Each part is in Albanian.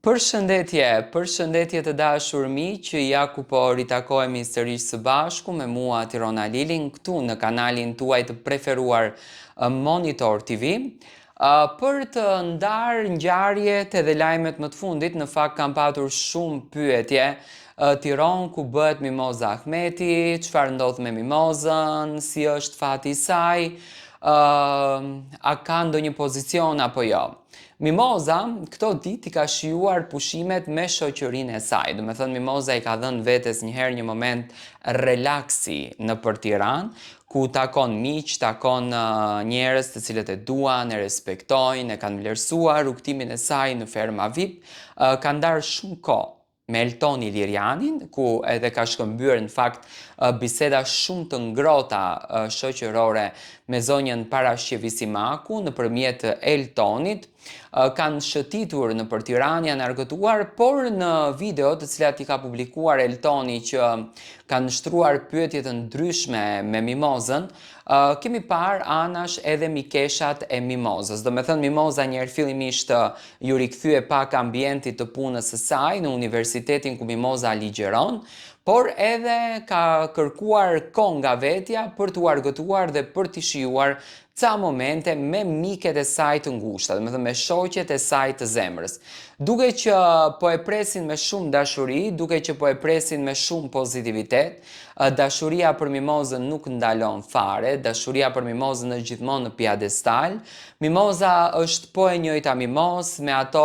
Përshëndetje, përshëndetje të dashur miq, ja ku po ritakohemi sërish së bashku me mua Tirona Lilin këtu në kanalin tuaj të preferuar Monitor TV. Për të ndarë ngjarjet edhe lajmet më të fundit, në fakt kam patur shumë pyetje. Tiron ku bëhet Mimoza Ahmeti, çfarë ndodh me Mimozën, si është fati i saj, a ka ndonjë pozicion apo jo. Mimoza këto ditë i ka shijuar pushimet me shoqërinë e saj. Domethënë Mimoza i ka dhënë vetes një herë një moment relaksi nëpër Tiranë, ku takon miq, takon njerëz të cilët e duan, e respektojnë, e kanë vlerësuar rrugëtimin e saj në Ferma VIP, ka ndarë shumë kohë me Elton Ilirianin, ku edhe ka shkëmbyer në fakt biseda shumë të ngrohta shoqërore me zonjën Parashqevi Simaku nëpërmjet Eltonit, kanë shëtitur nëpër Tiranë, janë argëtuar, por në video të cilat i ka publikuar Eltoni që kanë shtruar pyetje të ndryshme me Mimozën, kemi parë anash edhe mikeshat e Mimozës. Domethënë Mimoza njëherë fillimisht iu rikthye pak ambientit të punës së saj në universitetin ku Mimoza ligjëron, por edhe ka kërkuar kohë nga vetja për t'u argëtuar dhe për t'i shijuar ca momente me miket e saj të ngushta, domethënë me shoqet e saj të zemrës. Duket që po e presin me shumë dashuri, duket që po e presin me shumë pozitivitet, dashuria për Mimozën nuk ndalon fare, dashuria për Mimozën është gjithmonë në piedestal. Mimoza është po e njëjta Mimozë me ato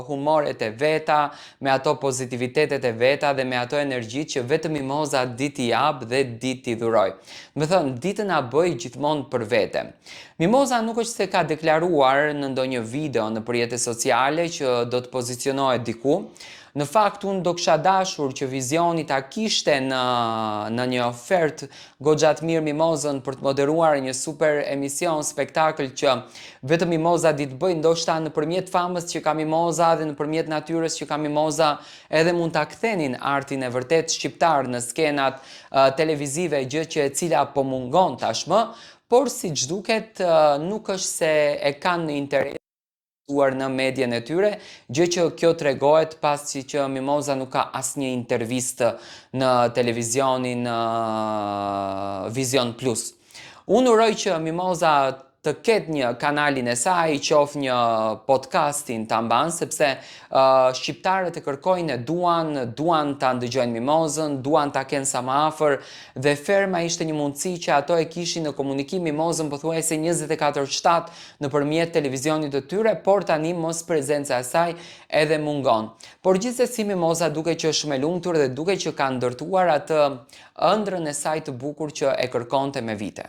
humoret e veta, me ato pozitivitetet e veta dhe me ato energjitë që vetëm Mimoza di t'i japë dhe di t'i dhurojë. Domethënë, di të na bëjë gjithmonë për vete. Mimoza nuk është se ka deklaruar në ndonjë video nëpër rrjete sociale që do të pozicionohet diku. Në fakt, unë do kisha dashur që Vizioni ta kishte në në një ofertë goxha të mirë Mimozën për të moderuar një super emision, spektakël që vetëm Mimoza di të bëjë, ndoshta nëpërmjet famës që ka Mimoza dhe nëpërmjet natyrës që ka Mimoza, edhe mund ta kthenin artin e vërtetë shqiptar në skenat televizive, gjë që e cila po mungon tashmë, por siç duket nuk është se e kanë në interes në medien e tyre, gjë që kjo tregohet pasi që Mimoza nuk ka asnjë intervistë në televizionin Vizion Plus. Unë uroj që Mimoza të ketë një kanalin e saj, qoftë një podcastin ta mban, sepse uh, shqiptarët e kërkojnë, e duan, duan ta ndëgjojnë Mimozën, duan ta kenë sa më afër dhe ferma ishte një mundësi që ato e kishin në komunikim Mimozën pothuajse 24/7 nëpërmjet televizionit të tyre, por tani mosprezenca e saj edhe mungon. Por gjithsesi Mimoza duket që është shumë e lumtur dhe duket që ka ndërtuar atë ëndrrën e saj të bukur që e kërkonte me vite.